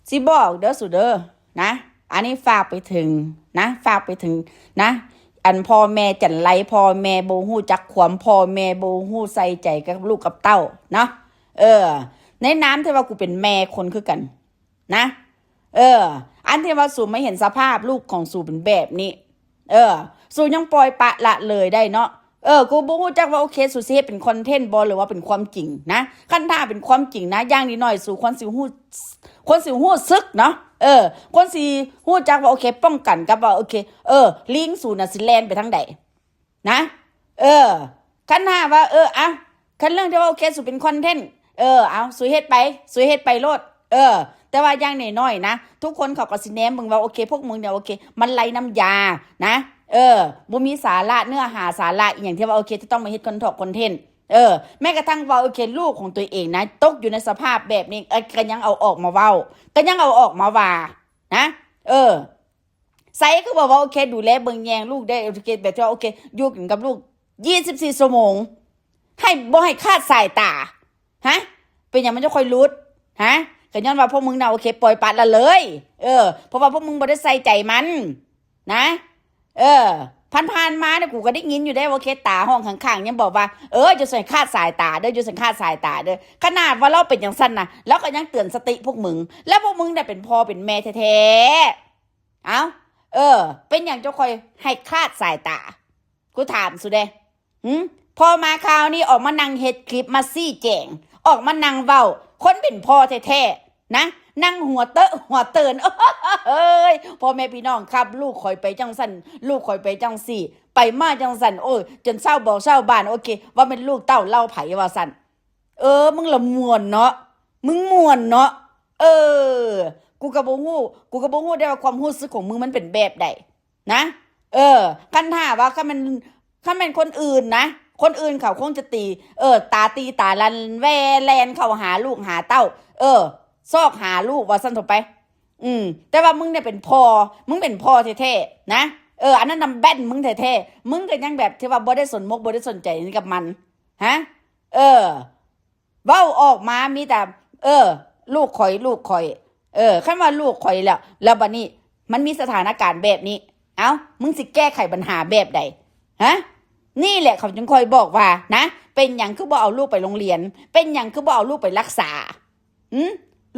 ຊິບອກເດີສູເດີນະ ອັນນີ້ຝາກໄປເຖິງນະ ຝາກໄປເຖິງນະ ອັນພໍ່ແມ່ຈັນໄລ ພໍ່ແມ່ບໍ່ຮູ້ຈັກຄວາມ ພໍ່ແມ່ບໍ່ຮູ້ໃສ່ໃຈກັບລູກກັບເຕົ້າເນາະ. ເອີ ໃນນາມທີ່ວ່າກູເປັນແມ່ຄົນຄືກັນນະ ເອີ ອັນທີ່ວ່າສູມາເຫັນສະພາບລູກຂອງສູເປັນແບບນີ້ ເອີ ສູຍັງປ່ອຍປະລະເລີຍໄດ້ເນາະ. ເອີ ກູບໍ່ຮູ້ຈັກວ່າ ໂອເຄ ສູຊິເຮັດເປັນຄອນເທັນບໍ່ ຫຼືວ່າເປັນຄວາມຈິງນະ. ຄັນຖ້າເປັນຄວາມຈິງນະ ຢ່າງໜ້ອຍໆ ສູຄວນຊິຮູ້ ຄວນຊິຮູ້ສຶກເນາະ ເອີ ຄວນຊິຮູ້ຈັກວ່າ ໂອເຄ ປ້ອງກັນກັບວ່າ ໂອເຄ ເອີ ລີງສູນະຊິແລ່ນໄປທາງໃດນະ. ເອີ ຄັນຖ້າວ່າ ເອີ ອະ ຄັນເລື່ອງທີ່ວ່າ ໂອເຄ ສູເປັນຄອນເທັນ ເອີ ເອົາ ສູເຮັດໄປ ສູເຮັດໄປໂລດ. ເອີ ແຕ່ວ່າຢ່າງໜ້ອຍໆນະ ທຸກຄົນເຂົາກໍຊິແນມເບິ່ງວ່າ ໂອເຄ ພວກມຶງເນຍ ໂອເຄ ມັນໄລນ້ຳຢານະ ເອີ ບໍ່ມີສາລະ ເນື້ອຫາສາລະອີ່ຫຍັງທີ່ວ່າ ໂອເຄ ຈະຕ້ອງມາເຮັດຄອນທອກຄອນເທັນ. ເອີ ແມ້ກະທັ້ງວ່າ ໂອເຄ ລູກຂອງຕົວເອງນະ ຕົກຢູ່ໃນສະພາບແບບນີ້ ເອີ ກໍຍັງເອົາອອກມາເວົ້າ ກໍຍັງເອົາອອກມາວ່ານະ. ເອີ ໃສຄືບໍ່ວ່າ ໂອເຄ ດູແລເບິ່ງແຍງລູກໄດ້ ໂອເຄ ແບບທີ່ວ່າ ໂອເຄ ຢູ່ກັນກັບລູກ ຊາວສີ່ຊົ່ວໂມງ ໃຫ້ ບໍ່ໃຫ້ຂາດສາຍຕາ ຮະ ເປັນຫຍັງມັນຈະຄ່ອຍຫຼຸດ ຮະ? ກໍຍ້ອນວ່າພວກມຶງນະ ໂອເຄ ປ່ອຍປະລະເລີຍ ເອີ ເພາະວ່າພວກມຶງບໍ່ໄດ້ໃສ່ໃຈມັນນະ. ເອີ ຜ່ານໆມານະ ກູກໍໄດ້ຍິນຢູ່ເດ້ ໂອເຄ ຕາຫ້ອງຂ້າງໆຍັງບອກວ່າ ເອີ ຢ່າໃຫ້ຂາດສາຍຕາເດີ ຢ່າໃຫ້ຂາດສາຍຕາເດີ. ຂະໜາດວ່າລາວເປັນຈັ່ງຊັ້ນນະ ລາວກໍຍັງເຕືອນສະຕິພວກມຶງ ແລ້ວພວກມຶງນະເປັນພໍ່ເປັນແມ່ແທ້ໆ. ເອົ້າ ເອີ ເປັນຫຍັງເຈົ້າຄ່ອຍໃຫ້ຂາດສາຍຕາ? ກູຖາມສູເດ້ ຫຶ? ພໍມາຄາວນີ້ອອກມານັ່ງເຮັດຄລິບມາຊີ້ແຈງ ອອກມານັ່ງເວົ້າ ຄົນເປັນພໍ່ແທ້ໆນະ ນັ່ງຫົວເຕີະຫົວເຕີນ ເອີຍ ພໍ່ແມ່ພີ່ນ້ອງຄັບ ລູກຂ້ອຍໄປຈັ່ງຊັ້ນ ລູກຂ້ອຍໄປຈັ່ງຊີ້ ໄປມາຈັ່ງຊັ້ນ ໂອ້ຍ ຈົນຊາວບອກຊາວບ້ານ ໂອເຄ ວ່າແມ່ນລູກເຕົ້າເຫຼົ່າໃຜວ່າຊັ້ນ. ເອີ ມຶງລະມ່ວນເນາະ ມຶງມ່ວນເນາະ. ເອີ ກູກໍບໍ່ຮູ້ ກູກໍບໍ່ຮູ້ໄດ້ວ່າຄວາມຮູ້ສຶກຂອງມຶງມັນເປັນແບບໃດນະ. ເອີ ຄັນຖ້າວ່າ ຄັນແມ່ນ ຄັນແມ່ນຄົນອື່ນນະ ຄົນອື່ນເຂົາຄົງຈະຕີ ເອີ ຕາຕີຕາລັນແວ່ແລ່ນເຂົ້າຫາລູກຫາເຕົ້າ ເອີ ຊອກຫາລູກວ່າຊັ້ນເຖາະໄປ. ອືມ ແຕ່ວ່າມຶງເນຍເປັນພໍ່ ມຶງເປັນພໍ່ແທ້ໆນະ. ເອີ ອັນນັ້ນນຳແບນມຶງແທ້ໆ ມຶງກໍຍັງແບບທີ່ວ່າບໍ່ໄດ້ສົນມົກບໍ່ໄດ້ສົນໃຈກັບມັນ ຮະ? ເອີ ເວົ້າອອກມາມີແຕ່ ເອີ ລູກຂ້ອຍ ລູກຂ້ອຍ ເອີ ຄັນວ່າລູກຂ້ອຍແລ້ວ ແລ້ວບັດນີ້ມັນມີສະຖານະການແບບນີ້ ເອົ້າ ມຶງຊິແກ້ໄຂບັນຫາແບບໃດ ຮະ? ນີ້ແຫຼະເຂົາຈຶ່ງຄ່ອຍບອກວ່ານະ ເປັນຫຍັງຄືບໍ່ເອົາລູກໄປໂຮງຮຽນ ເປັນຫຍັງຄືບໍ່ເອົາລູກໄປລັກສາ ຫຶ?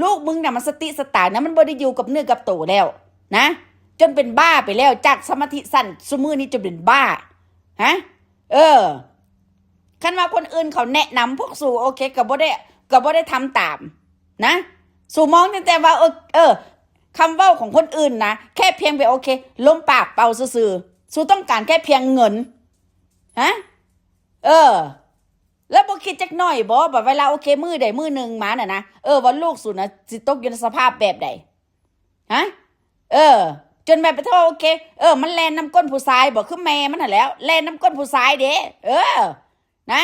ລູກມຶງນະ ມັນສະຕິສະຕາງນະ ມັນບໍ່ໄດ້ຢູ່ກັບເນື້ອກັບໂຕແລ້ວນະ ຈົນເປັນບ້າໄປແລ້ວ ຈາກສະມາທິສັ້ນ ຊຸມື້ນີ້ຈົນເປັນບ້າ ຮະ? ເອີ ຄັນວ່າຄົນອື່ນເຂົາແນະນຳພວກສູ ໂອເຄ ກໍບໍ່ໄດ້ ກໍບໍ່ໄດ້ທຳຕາມນະ. ສູມອງຕັ້ງແຕ່ວ່າ ເອີ ເອີ ຄຳເວົ້າຂອງຄົນອື່ນນະ ແຄ່ພຽງແບບ ໂອເຄ ລົມປາກເປົ່າຊື່ໆ ສູຕ້ອງການແຄ່ພຽງເງິນ ຮະ? ເອີ ແລ້ວບໍ່ຄິດຈັກໜ້ອຍບໍ ບາດເວລາ ໂອເຄ ມື້ໃດມື້ໜຶ່ງມານະນະ ເອີ ວ່າລູກສູນະຊິຕົກຢູ່ໃນສະພາບແບບໃດ ຮະ? ເອີ ຈົນແບບໄປໂທ ໂອເຄ ເອີ ມັນແລ່ນນຳກົ້ນຜູ້ຊາຍບໍ ຄືແມ່ມັນຫັ້ນແຫຼ້ວ ແລ່ນນຳກົ້ນຜູ້ຊາຍເດ້ ເອີ ນະ.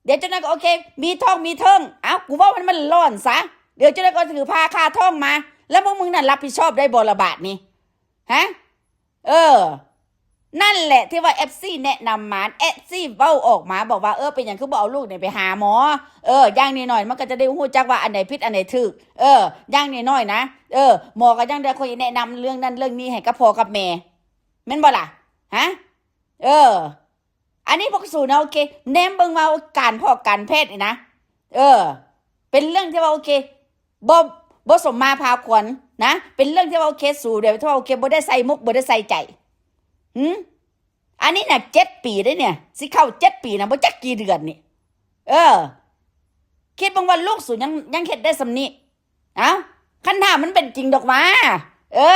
ດຽວຈັ່ງໃດກໍ ໂອເຄ ມີທ້ອງມີເທິງ ເອົ້າ ກູເວົ້າໃຫ້ມັນຫຼອນຊະ ດຽວຈັ່ງໃດກໍຖືພາຄາທ້ອງມາ ແລ້ວພວກມຶງນັ້ນຮັບຜິດຊອບໄດ້ບໍ່ລະບາດນີ້ ຮະ? ເອີ ນັ້ນແຫຼະທີ່ວ່າເອັຟຊີແນະນຳມາ ເອັຟຊີເວົ້າອອກມາ ບອກວ່າ ເອີ ເປັນຫຍັງຄືບໍ່ເອົາລູກນີ້ໄປຫາໝໍ ເອີ ຢ່າງໜ້ອຍໆມັນກໍຈະໄດ້ຮູ້ຈັກວ່າອັນໃດຜິດອັນໃດຖືກ ເອີ ຢ່າງໜ້ອຍໆນະ ເອີ ໝໍກໍຍັງໄດ້ຄ່ອຍແນະນຳເລື່ອງນັ້ນເລື່ອງນີ້ໃຫ້ກັບພໍ່ກັບແມ່ ແມ່ນບໍ່ລະ ຮະ? ເອີ ອັນນີ້ພວກສູນະ ໂອເຄ ແນມເບິ່ງວ່າການພອກການແພດນີ້ນະ ເອີ ເປັນເລື່ອງທີ່ວ່າ ໂອເຄ ບໍ່ ບໍ່ສົມມາພາຄວນນະ ເປັນເລື່ອງທີ່ວ່າ ໂອເຄ ສູແບບທີ່ວ່າ ໂອເຄ ບໍ່ໄດ້ໃສ່ມົກ ບໍ່ໄດ້ໃສ່ໃຈ ຫຶ? ອັນນີ້ນະ ເຈັດປີເດ້ເນຍ ຊິເຂົ້າເຈັດປີນະ ບໍ່ຈັກກີ່ເດືອນນີ້ ເອີ ຄິດເບິ່ງວ່າລູກສູຍັງ ຍັງເຮັດໄດ້ສ່ຳນີ້ ເອົ້າ ຄັນຖ້າມັນເປັນຈິງດອກຫວາ ເອີ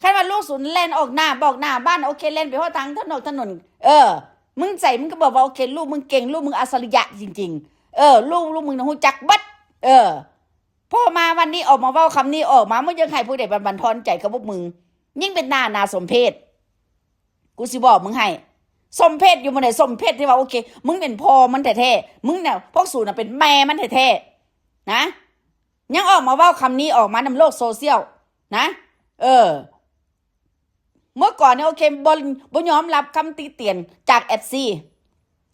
ຄັນວ່າລູກສູແລ່ນອອກໜ້າບອກໜ້າບ້ານ ໂອເຄ ແລ່ນໄປຮອດທາງຖະໜົນ ຖະໜົນ ເອີ ມຶງໃຈມຶງກໍບອກວ່າ ໂອເຄ ລູກມຶງເກັ່ງ ລູກມຶງອັດສະລິຍະຈິງໆ ເອີ ລູກ ລູກມຶງນະຮູ້ຈັກເບິດ ເອີ ພໍມາວັນນີ້ອອກມາເວົ້າຄຳນີ້ອອກມາ ມຶງຍັງໃຫ້ຜູ້ໃດບັນ ບັນທອນໃຈກັບພວກມຶງ ຍິ່ງເປັນໜ້າໜ້າສົມເພດ ກູຊິບອກມຶງໃຫ້ ສົມເພດຢູ່ໝ່ອງໃດ ສົມເພດທີ່ວ່າ ໂອເຄ ມຶງເປັນພໍ່ມັນແທ້ໆ ມຶງນະ ພວກສູນະເປັນແມ່ມັນແທ້ໆ ນະ ຍັງອອກມາເວົ້າຄຳນີ້ອອກມານຳໂລກໂຊຊຽວນະ ເອີ ເມື່ອກ່ອນນີ້ ໂອເຄ ບໍ່ ບໍ່ຍອມຮັບຄຳຕິຕຽນຈາກເອັຟຊີ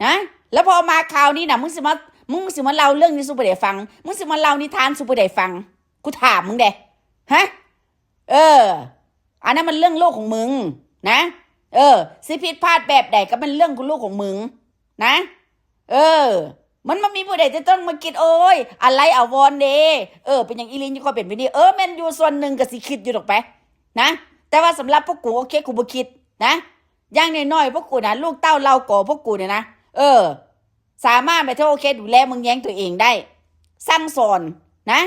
ນະ ແລ້ວພໍມາຄາວນີ້ນະ ມຶງຊິມາ ມຶງຊິມາເລົ່າເລື່ອງນີ້ສູ່ຜູ້ໃດຟັງ ມຶງຊິມາເລົ່ານິທານສູ່ຜູ້ໃດຟັງ ກູຖາມມຶງເດ້ ຮະ? ເອີ ອັນນັ້ນມັນເລື່ອງລູກຂອງມຶງນະ. ເອີ ຊິຜິດພາດແບບໃດກໍເປັນເລື່ອງຂອງລູກຂອງມຶງນະ. ເອີ ມັນບໍ່ມີຜູ້ໃດຈະຕ້ອງມາຄິດ ໂອ້ຍ ອາໄລອາວອນເດ້. ເອີ ເປັນຫຍັງອີລິງຈັ່ງຄ່ອຍເປັນແບບນີ້? ເອີ ແມ່ນຢູ່ ສ່ວນໜຶ່ງກໍຊິຄິດຢູ່ດອກໄປນະ, ແຕ່ວ່າສຳລັບພວກກູ ໂອເຄ ກູບໍ່ຄິດນະ. ຢ່າງໜ້ອຍໆ ພວກກູນະ ລູກເຕົ້າເຫຼົ່າກໍພວກກູນີ້ນະ ເອີ ສາມາດແບບ ໂອເຄ ດູແລເບິ່ງແຍງຕົວເອງໄດ້, ສັ່ງສອນນະ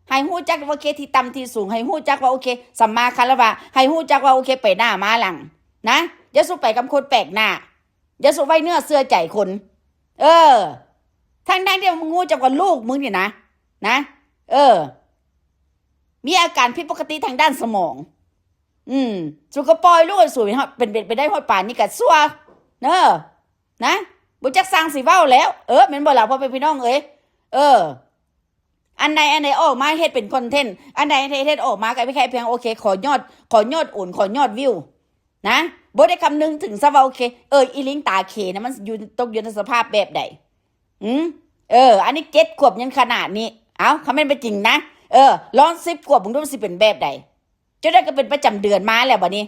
ໃຫ້ຮູ້ຈັກວ່າ ໂອເຄ ທີ່ຕ່ຳທີ່ສູງ, ໃຫ້ຮູ້ຈັກວ່າ ໂອເຄ ສຳມາຄາລະວະ, ໃຫ້ຮູ້ຈັກວ່າ ໂອເຄ ໄປໜ້າມາຫຼັງນະ. ຢ່າສູ່ໄປກັບຄົນແປກໜ້າ, ຢ່າສູ່ໄວ້ເນື້ອເຊື່ອໃຈຄົນ. ເອີ ທັງໆທີ່ມຶງຮູ້ຈັກວ່າລູກມຶງນີ້ນະ ນະ ເອີ ມີອາການຜິດປົກກະຕິທາງດ້ານສະໝອງ. ອືມ ສູກໍປ່ອຍລູກໃຫ້ສູເປັນ ເປັນໄປໄດ້ຮອດປານນີ້ກະຊົ່ວເນີ ນະ ບໍ່ຈັກຊ່າງຊິເວົ້າແລ້ວ. ເອີ ແມ່ນບໍ່ລະ ພໍ່ແມ່ພີ່ນ້ອງເອີຍ? ເອີ ອັນໃດອັນໃດອອກມາເຮັດເປັນຄອນເທັນ, ອັນໃດເຮັດ ເຮັດອອກມາກໍມີແຄ່ພຽງ ໂອເຄ ຂໍຍອດ ຂໍຍອດໂອນ ຂໍຍອດວິວນະ, ບໍ່ໄດ້ຄຳນຶງເຖິງຊະວ່າ ໂອເຄ ເອີ ອີລິງຕາເຂນະ ມັນຢູ່ ຕົກຢູ່ໃນສະພາບແບບໃດ? ອືມ ເອີ ອັນນີ້ເຈັດຂວບຍັງຂະໜາດນີ້. ເອົ້າ ຄັນແມ່ນເປັນຈິງນະ ເອີ ລອງສິບຂວບເບິ່ງດູ ມັນຊິເປັນແບບໃດ? ຈັ່ງໃດກໍເປັນປະຈຳເດືອນມາແລ້ວບັດນີ້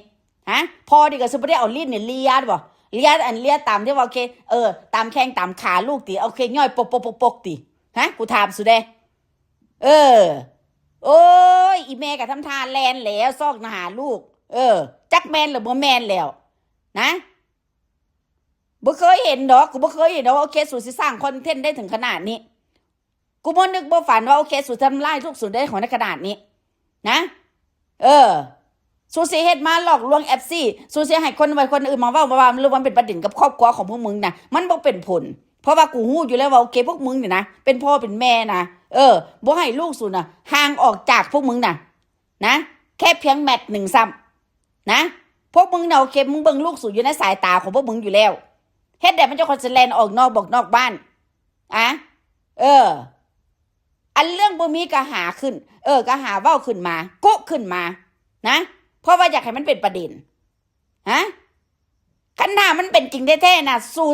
ຮະ? ພໍ່ນີ້ກໍຊິບໍ່ໄດ້ເອົາລີ້ນນີ້ເລຍບໍ່? ເລຍ ອັນ ເລຍຕາມທີ່ວ່າ ໂອເຄ ເອີ ຕາມແຂ້ງຕາມຂາລູກຕິ? ໂອເຄ ຍ້ອຍປົກໆໆຕິ? ຮະ? ກູຖາມສູເດ້. ເອີ ໂອ້ຍ ອີແມ່ກໍທຳທ່າແລ່ນແລ້ວ ຊອກຫາລູກ. ເອີ ຈັກແມ່ນຫຼືບໍ່ແມ່ນແລ້ວນະ? ບໍ່ເຄີຍເຫັນດອກ ກູບໍ່ເຄີຍເຫັນດອກວ່າ ໂອເຄ ສູຊິສ້າງຄອນເທັນໄດ້ເຖິງຂະໜາດນີ້. ກູບໍ່ນຶກບໍ່ຝັນວ່າ ໂອເຄ ສູທຳລາຍລູກສູໄດ້ຂອງໃນຂະໜາດນີ້ນະ. ເອີ ສູຊິເຮັດມາຫຼອກລວງເອັບຊີ ສູຊິໃຫ້ຄົນໄວ້ຄົນອື່ນມາເວົ້າ ມາວ່າ ຫຼືວ່າເປັນປະເດັນກັບຄອບຄົວຂອງພວກມຶງນະ ມັນບໍ່ເປັນຜົນ. ເພາະວ່າກູຮູ້ຢູ່ແລ້ວວ່າ ໂອເຄ ພວກມຶງນີ້ນະ ເປັນພໍ່ເປັນແມ່ນະ ເອີ ບໍ່ໃຫ້ລູກສູນະຫ່າງອອກຈາກພວກມຶງນະ ນະ ແຄ່ພຽງແມັດໜຶ່ງຊ້ຳນະ. ພວກມຶງນະ ໂອເຄ ມຶງເບິ່ງລູກສູຢູ່ໃນສາຍຕາຂອງພວກມຶງຢູ່ແລ້ວ. ເຮັດໃດມັນຈະຄ່ອຍຊິແລ່ນອອກນອກບອກນອກບ້ານ? ອະ ເອີ ອັນເລື່ອງບໍ່ມີກໍຫາຂຶ້ນ ເອີ ກໍຫາເວົ້າຂຶ້ນມາ ກຸຂຶ້ນມານະ ເພາະວ່າຢາກໃຫ້ມັນເປັນປະເດັນ. ຮະ? ຄັນຖ້າມັນເປັນຈິງແທ້ໆນະ ສູ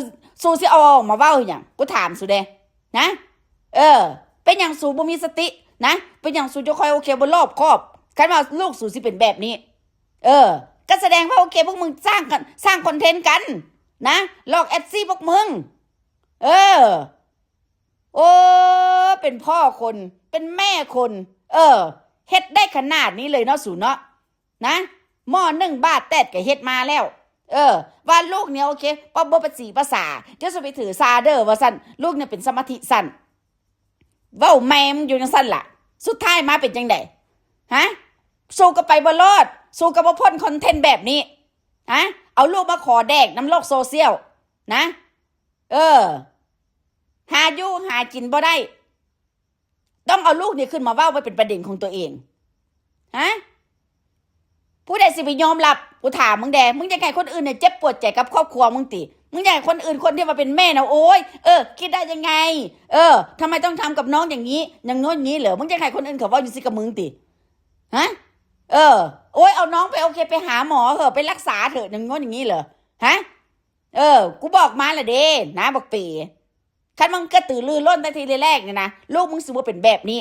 ສູຊິເອົາອອກມາເວົ້າຫຍັງ? ກູຖາມສູເດ້ນະ. ເອີ ເປັນຫຍັງສູບໍ່ມີສະຕິນະ? ເປັນຫຍັງສູຈະຄ່ອຍ ໂອເຄ ບໍ່ລອບຄອບ? ຄັນວ່າລູກສູຊິເປັນແບບນີ້ ເອີ ກໍສະແດງວ່າ ໂອເຄ ພວກມຶງສ້າງກັນ ສ້າງຄອນເທັນກັນນະ ຫຼອກເອັບຊີພວກມຶງ. ເອີ ໂອ້ ເປັນພໍ່ຄົນ ເປັນແມ່ຄົນ ເອີ ເຮັດໄດ້ຂະໜາດນີ້ເລີຍເນາະສູເນາະ ນະ ໝໍ້ໜຶ້ງບາດແຕດກໍເຮັດມາແລ້ວ. ເອີ ວ່າລູກນີ້ ໂອເຄ ປະບໍ່ປະສີປະສາ ຈະສູ່ໄປຖືຊາເດີວ່າຊັ້ນ ລູກນີ້ເປັນສະມາທິສັ້ນ. ເວົ້າແມ່ມຶງຢູ່ຈັ່ງຊັ້ນລະ ສຸດທ້າຍມາເປັນຈັ່ງໃດ? ຮະ? ສູກໍໄປບໍ່ລອດ ສູກໍບໍ່ພົ້ນຄອນເທັນແບບນີ້. ຮະ? ເອົາລູກມາຂໍແດກນຳໂລກໂຊຊຽວນະ. ເອີ ຫາຢູ່ຫາກິນບໍ່ໄດ້ ຕ້ອງເອົາລູກນີ້ຂຶ້ນມາເວົ້າໄວ້ເປັນປະເດັນຂອງຕົວເອງ. ຮະ? ຜູ້ໃດຊິໄປຍອມຮັບ? ກູຖາມມຶງແດ່ ມຶງຢາກໃຫ້ຄົນອື່ນເຈັບປວດໃຈກັບຄອບຄົວມຶງຕິ? ມຶງຢາກໃຫ້ຄົນອື່ນ ຄົນທີ່ວ່າເປັນແມ່ນະ ໂອ້ຍ ເອີ ຄິດໄດ້ຍັງໄງ? ເອີ ທຳໄມຕ້ອງທຳກັບນ້ອງຢ່າງນີ້ ຢ່າງໂນ້ນຢ່າງນີ້ເຫຼີ? ມຶງຢາກໃຫ້ຄົນອື່ນເຂົາເວົ້າຈັ່ງຊີ້ກັບມຶງຕິ? ຮະ? ເອີ ໂອ້ຍ ເອົານ້ອງໄປ ໂອເຄ ໄປຫາໝໍເຖາະ ໄປລັກສາເຖາະ ຢ່າງໂນ້ນຢ່າງນີ້ເຫຼີ? ຮະ? ເອີ ກູບອກມາລະເດ້ນະ ບັກເປ. ຄັນມຶງກະຕືລືລົ້ນແຕ່ທີແລກນີ້ນະ ລູກມຶງຊິບໍ່ເປັນແບບນີ້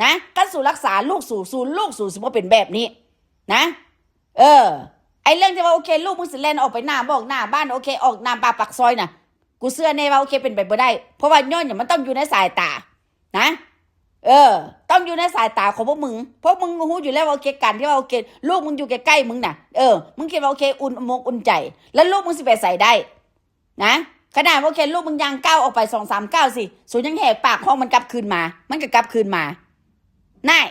ນະ. ຄັນສູລັກສາລູກສູ ສູ ລູກສູຊິບໍ່ເປັນແບບນີ້ນະ. ເອີ ໄອ້ເລື່ອງທີ່ວ່າ ໂອເຄ ລູກມຶງຊິແລ່ນອອກໄປໜ້າບອກໜ້າບ້ານ ໂອເຄ ອອກໜ້າປາກ ປາກຊອຍນະ ກູເຊື່ອແນ່ວ່າ ໂອເຄ ເປັນໄປບໍ່ໄດ້ ເພາະວ່າຍ້ອນຫຍັງ? ມັນຕ້ອງຢູ່ໃນສາຍຕານະ. ເອີ ຕ້ອງຢູ່ໃນສາຍຕາຂອງພວກມຶງ. ພວກມຶງຮູ້ຢູ່ແລ້ວວ່າ ໂອເຄ ການທີ່ວ່າ ໂອເຄ ລູກມຶງຢູ່ໃກ້ໆມຶງນະ ເອີ ມຶງຄິດວ່າ ໂອເຄ ອຸ່ນອົກອຸ່ນໃຈ ແລ້ວລູກມຶງຊິໄປໃສໄດ້? ນະ ຂະໜາດວ່າ ໂອເຄ ລູກມຶງຍ່າງກ້າວອອກໄປສອງສາມກ້າວຊິ ສູຍັງແຫກປາກຮ້ອງມັນກັບຄືນມາ ມັນກໍກັບຄືນມາ. ນາຍ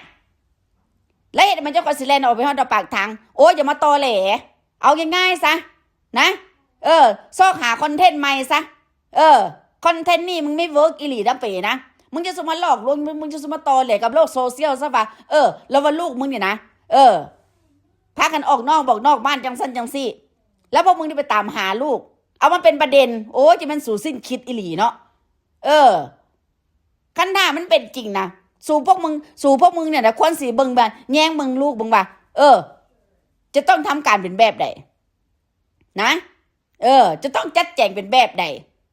ແລ້ວເຮັດໃຫ້ມັນເຈົ້າກໍຊິແລ່ນອອກໄປຮອດດອກປາກທາງ. ໂອ້ຍ ຢ່າມາຕໍແຫຼ ເອົາງ່າຍໆຊະນະ. ເອີ ຊອກຫາຄອນເທັນໃໝ່ຊະ. ເອີ ຄອນເທັນນີ້ມຶງມີເວີກອີ່ຫຼີນະເປນະ. ມຶງຈະສູ່ມາຫຼອກລວງ ມຶງ ມຶງຈະສູ່ມາຕໍແຫຼກັບໂລກໂຊຊຽວຊະວ່າ ເອີ ແລ້ວວ່າລູກມຶງນີ້ນະ ເອີ ພາກັນອອກນອກບອກນອກບ້ານຈັ່ງຊັ້ນຈັ່ງຊີ້ ແລ້ວພວກມຶງໄດ້ໄປຕາມຫາລູກ ເອົາມາເປັນປະເດັນ. ໂອ້ຍ ຈະແມ່ນສູສິ້ນຄິດອີ່ຫຼີເນາະ. ເອີ ຄັນຖ້າມັນເປັນຈິງນະ ສູພວກມຶງ ສູພວກມຶງນີ້ນະ ຄວນຊິເບິ່ງວ່າ ແຍງເບິ່ງລູກເບິ່ງວ່າ ເອີ ຈະຕ້ອງທຳການເປັນແບບໃດນະ? ເອີ ຈະຕ້ອງຈັດແຈງເປັນແບບໃດ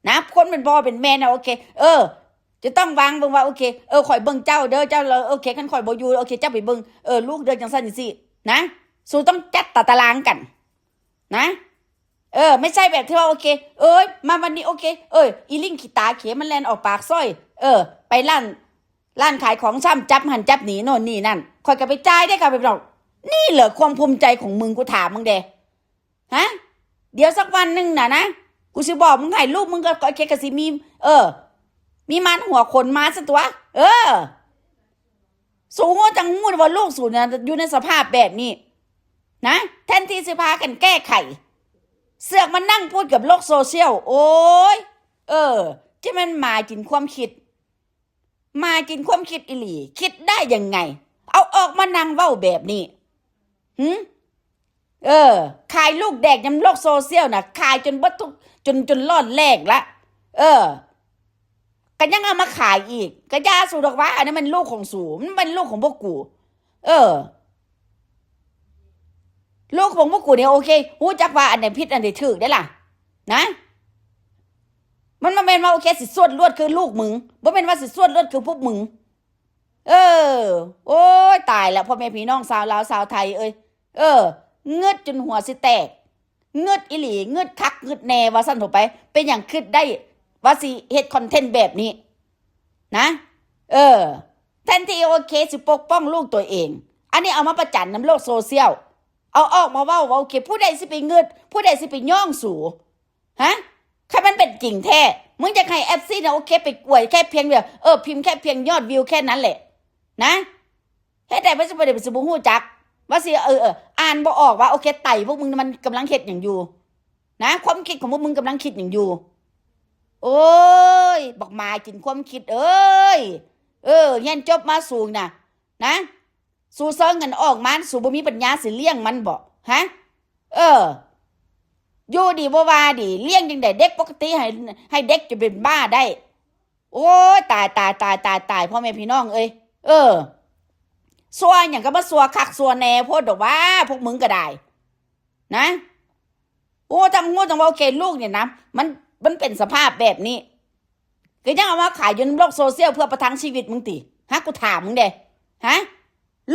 ນະ? ຄົນເປັນພໍ່ເປັນແມ່ນະ ໂອເຄ ເອີ ຈະຕ້ອງວາງເບິ່ງວ່າ ໂອເຄ ເອີ ຂ້ອຍເບິ່ງເຈົ້າເດີ ເຈົ້າ ໂອເຄ ຄັນຂ້ອຍບໍ່ຢູ່ ໂອເຄ ເຈົ້າໄປເບິ່ງ ເອີ ລູກເດີ ຈັ່ງຊັ້ນຈັ່ງຊີ້ນະ. ສູຕ້ອງຈັດຕາຕະລາງກັນນະ. ເອີ ໄມ່ໃຊ່ແບບທີ່ວ່າ ໂອເຄ ເອີຍ ມາວັນນີ້ ໂອເຄ ເອີຍ ອີລິງຂີ້ຕາເຂມັນແລ່ນອອກປາກຊອຍ ເອີ ໄປຮ້ານ ຮ້ານຂາຍຂອງຊຳ ຈັບຫັ້ນຈັບນີ້ໂນ່ນນີ້ນັ້ນ ຂ້ອຍກໍໄປຈ່າຍເດ້ ຂ້າພະເຈົ້າ. ນີ້ເຫຼືອຄວາມພູມໃຈຂອງມຶງ ກູຖາມມຶງເດ້ ຮະ? ດຽວສັກວັນໜຶ່ງນະນະ ກູຊິບອກມຶງໃຫ້ ລູກມຶງກໍ ກໍ ກໍຊິມີ ເອີ ມີມານຫົວຂົນມາຊະຕົວະ. ເອີ ສູຮູ້ຈັ່ງຮູ້ວ່າລູກສູນະ ຢູ່ໃນສະພາບແບບນີ້ນະ ແທນທີ່ຊິພາກັນແກ້ໄຂ ເສືອກມານັ່ງໂພດກັບໂລກໂຊຊຽວ. ໂອ້ຍ ເອີ ຈະແມ່ນໝາກິນຄວາມຄິດ ໝາກິນຄວາມຄິດອີ່ຫຼີ ຄິດໄດ້ຍັງໄງ ເອົາອອກມານັ່ງເວົ້າແບບນີ້ ຫື? ເອີ ຂາຍລູກແດກນຳໂລກໂຊຊຽວນະ ຂາຍຈົນເບິດທຸກ ຈົນ ຈົນລອດແລກລະ ເອີ ກໍຍັງເອົາມາຂາຍອີກ ກະຢ່າສູດອກວ່າ ອັນນັ້ນແມ່ນລູກຂອງສູ ມັນແມ່ນລູກຂອງພວກກູ. ເອີ ລູກຂອງພວກກູນີ້ ໂອເຄ ຮູ້ຈັກວ່າອັນໃດຜິດອັນໃດຖືກເດ້ລະນະ. ມັນບໍ່ແມ່ນວ່າ ໂອເຄ ຊິສວດລວດຄືລູກມຶງ ບໍ່ແມ່ນວ່າຊິສວດລວດຄືພວກມຶງ. ເອີ ໂອ້ຍ ຕາຍແລ້ວ ພໍ່ແມ່ພີ່ນ້ອງຊາວລາວຊາວໄທເອີຍ ເອີ ງຶດຈົນຫົວຊິແຕກ ງຶດອີ່ຫຼີ ງຶດຄັກງຶດແນ່ວ່າຊັ້ນເຖາະໄປ. ເປັນຫຍັງຄິດໄດ້ວ່າຊິເຮັດຄອນເທັນແບບນີ້ນະ? ເອີ ແທນທີ່ ໂອເຄ ຊິປົກປ້ອງລູກຕົວເອງ ອັນນີ້ເອົາມາປະຈັນນຳໂລກໂຊຊຽວ ເອົາອອກມາເວົ້າວ່າ ໂອເຄ ຜູ້ໃດຊິໄປງຶດ ຜູ້ໃດຊິໄປຍ້ອງສູ ຮະ? ຄັນມັນເປັນຈິງແທ້ ມຶງຢາກໃຫ້ເອັຟຊີນະ ໂອເຄ ໄປອວຍແຄ່ພຽງແບບ ເອີ ພິມແຄ່ພຽງຍອດວິວແຄ່ນັ້ນແຫຼະນະ. ເຮັດໃດມັນຊິບໍ່ໄດ້ ຊິບໍ່ຮູ້ຈັກວ່າຊິ ເອີ ເອີ ອ່ານບໍ່ອອກວ່າ ໂອເຄ ໄຕພວກມຶງມັນກຳລັງເຮັດຫຍັງຢູ່ນະ ຄວາມຄິດຂອງພວກມຶງກຳລັງຄິດຫຍັງຢູ່. ໂອ້ຍ ບັກໝາກິນຄວາມຄິດເອີຍ ເອີ ຮຽນຈົບມາສູນະ ນະ ສູເຊີງເງິນອອກມາ ສູບໍ່ມີປັນຍາຊິລ້ຽງມັນບໍ ຮະ? ເອີ ຢູ່ດີບໍ່ວ່າດີ ລ້ຽງຈັ່ງໃດເດັກປົກກະຕິ ໃຫ້ ໃຫ້ເດັກຈະເປັນບ້າໄດ້. ໂອ້ຍ ຕາຍ ຕາຍ ຕາຍ ຕາຍ ຕາຍ ພໍ່ແມ່ພີ່ນ້ອງເອີຍ ເອີ ຊົ່ວຫຍັງກໍມາຊົ່ວຄັກຊົ່ວແນ່ໂພດດອກວ່າ ພວກມຶງກໍໄດ້ນະ. ໂອ້ ທັງຮູ້ທັງເວົ້າ ໂອເຄ ລູກນີ້ນະ ມັນ ມັນເປັນສະພາບແບບນີ້ ກໍຍັງເອົາມາຂາຍຢູ່ນຳໂລກໂຊຊຽວເພື່ອປະທັງຊີວິດມຶງຕິ ຫາ ກູຖາມມຶງເດ້ ຫາ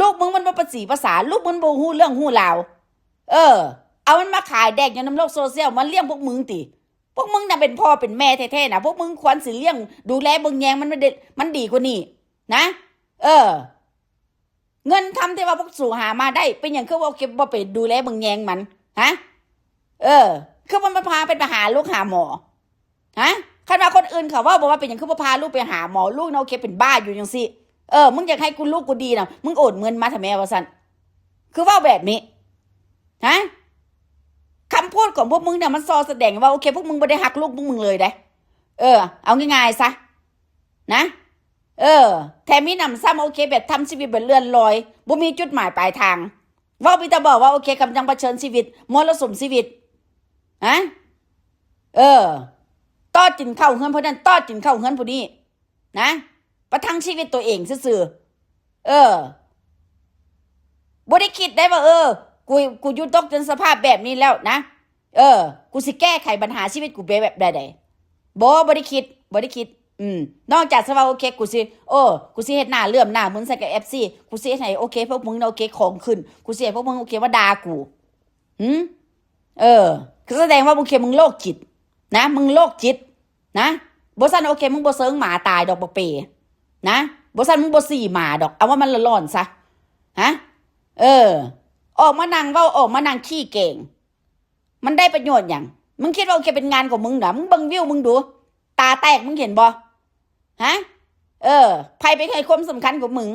ລູກມຶງມັນບໍ່ປະສີປະສາ ລູກມັນບໍ່ຮູ້ເລື່ອງຮູ້ລາວ ເອີ ເອົາມັນມາຂາຍແດກຢູ່ນຳໂລກໂຊຊຽວ ມາລ້ຽງພວກມຶງຕິ. ພວກມຶງນະເປັນພໍ່ເປັນແມ່ແທ້ໆນະ ພວກມຶງຄວນຊິລ້ຽງດູແລເບິ່ງແຍງມັນ ມັນດີ ມັນດີກວ່ານີ້ນະ ເອີ. ເງິນຄຳທີ່ວ່າພວກສູຫາມາໄດ້ ເປັນຫຍັງຄືວ່າບໍ່ໄປດູແລເບິ່ງແຍງມັນ ຮະ? ເອີ ຄືວ່າບໍ່ພາເພິ່ນໄປຫາລູກຫາໝໍ ຮະ? ຄັນວ່າຄົນອື່ນເຂົາເວົ້າ ບອກວ່າເປັນຫຍັງຄືບໍ່ພາລູກໄປຫາໝໍ ລູກນະໂອເຄເປັນບ້າຢູ່ຈັ່ງຊີ້ ເອີ ມຶງຢາກໃຫ້ກູລູກກູດີນະ ມຶງໂອນເງິນມາເຖາະແມ່ວ່າຊັ້ນ ຄືເວົ້າແບບນີ້ ຮະ? ຄຳພູດຂອງພວກມຶງນະ ມັນສໍ້ສະແດງວ່າ ໂອເຄ ພວກມຶງບໍ່ໄດ້ຮັກລູກພວກມຶງເລີຍເດ້ ເອີ ເອົາງ່າຍໆຊະ ນະ ເອີ ແຖມມີໜຳຊ້ຳ ໂອເຄ ແບບທຳຊີວິດແບບເລື່ອນລອຍ ບໍ່ມີຈຸດໝາຍປາຍທາງ ເວົ້າມີແຕ່ບອກວ່າ ໂອເຄ ກຳລັງປະເຊີນຊີວິດ ມໍລະສົມຊີວິດ ຮະ ເອີ ຕອດກິນເຂົ້າເຮືອນຜູ້ນັ້ນ ຕອດກິນເຂົ້າເຮືອນຜູ້ນີ້ ນະ ປະທັງຊີວິດຕົວເອງຊື່ໆ ເອີ ບໍ່ໄດ້ຄິດໄດ້ວ່າ ເອີ ກູ ກູຢູ່ຕົກຈົນສະພາບແບບນີ້ແລ້ວນະ ເອີ ກູຊິແກ້ໄຂບັນຫາຊີວິດກູໄປແບບໃດ ບໍ່ ບໍ່ໄດ້ຄິດ ບໍ່ໄດ້ຄິດ ອືມ ນອກຈາກຊິວ່າ ໂອເຄ ກູຊິ ໂອ້ ກູຊິເຮັດໜ້າເຫຼື້ອມໜ້າມຶນໃສ່ກັບເອັຟຊີ ກູຊິເຮັດໃຫ້ ໂອເຄ ພວກມຶງນະ ໂອເຄ ຂອງຂຶ້ນ ກູຊິໃຫ້ພວກມຶງ ໂອເຄ ມາດ່າກູ ຫື ເອີ ຄືສະແດງວ່າ ໂອເຄ ມຶງໂລກຈິດນະ ມຶງໂລກຈິດນະ ບໍ່ຊັ້ນ ໂອເຄ ມຶງບໍ່ເຊີງໝາຕາຍດອກ ບັກເປ ນະ ບໍ່ຊັ້ນ ມຶງບໍ່ສີໝາດອກ ເອົາວ່າມັນຫຼອນໆຊະ ຮະ ເອີ ອອກມານັ່ງເວົ້າ ອອກມານັ່ງຂີ້ແກງ ມັນໄດ້ປະໂຫຍດຫຍັງ? ມຶງຄິດວ່າໂອເຄເປັນງານຂອງມຶງນະ? ມຶງເບິ່ງວິວມຶງດູ ຕາແຕກ ມຶງເຫັນບໍ່? ຮະ? ເອີ ໃຜໄປໃຫ້ຄວາມສຳຄັນກັບມຶງ?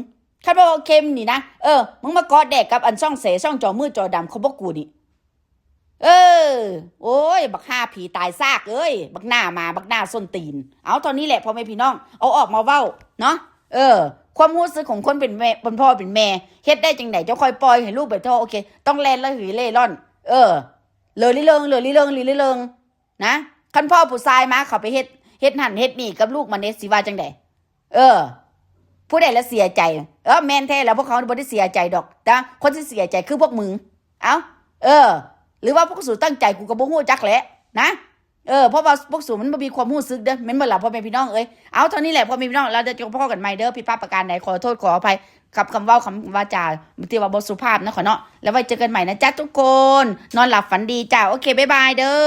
ຄັນວ່າໂອເຄນີ້ນະ ເອີ ມຶງມາເກາະແດກກັບອັນຊ່ອງເສ ຊ່ອງຈໍມືຈໍດຳຂອງພວກກູນີ້ ເອີ ໂອ້ຍ ບັກຫ້າຜີຕາຍຊາກເອີຍ ບັກໜ້າໝາ ບັກໜ້າສົ້ນຕີນ ເອົາ ເທົ່ານີ້ແຫຼະ ພໍ່ແມ່ພີ່ນ້ອງ ເອົາອອກມາເວົ້າເນາະ ເອີ ຄວາມຮູ້ສຶກຂອງຄົນເປັນແມ່ ເປັນພໍ່ເປັນແມ່ ເຮັດໄດ້ຈັ່ງໃດ? ເຈົ້າຄ່ອຍປ່ອຍໃຫ້ລູກໄປເທາະ ໂອເຄ ຕ້ອງແລ່ນລະຫີເລ່ລ່ອນ ເອີ ເຫຼີລິເລີງ ເຫຼີລິເລີງ ຫຼີລິເລີງ ນະ ຄັນພໍ່ຜູ້ຊາຍມາ ເຂົາໄປເຮັດ ເຮັດຫັ້ນເຮັດນີ້ກັບລູກມັນເດ ຊິວ່າຈັ່ງໃດ? ເອີ ຜູ້ໃດລະເສຍໃຈ? ເອີ ແມ່ນແທ້ລະ ພວກເຂົາບໍ່ໄດ້ເສຍໃຈດອກ ແຕ່ຄົນທີ່ເສຍໃຈຄືພວກມຶງ ເອົ້າ ເອີ ຫຼືວ່າພວກສູຕັ້ງໃຈ ກູກໍບໍ່ຮູ້ຈັກແຫຼະນະ ເອີ ເພາະວ່າພວກສູນມັນບໍ່ມີຄວາມຮູ້ສຶກເດີ້ ແມ່ນບໍ່ລະ ພໍ່ແມ່ພີ່ນ້ອງເອີຍ? ເອົາ ເທົ່ານີ້ແຫຼະ ພໍ່ແມ່ພີ່ນ້ອງ ແລ້ວເດີ ຈະພໍ້ກັນໃໝ່ເດີ້ ຜິດພາດປະການໃດ ຂໍໂທດຂໍອະໄພ ກັບຄຳເວົ້າຄຳວາຈາທີ່ວ່າບໍ່ສຸພາບນະ ຂໍເນາະ ແລ້ວໄວ້ເຈີກັນໃໝ່ນະຈ້າທຸກຄົນ ນອນຫຼັບຝັນດີຈ້າ ໂອເຄ ບາຍບາຍເດີ້.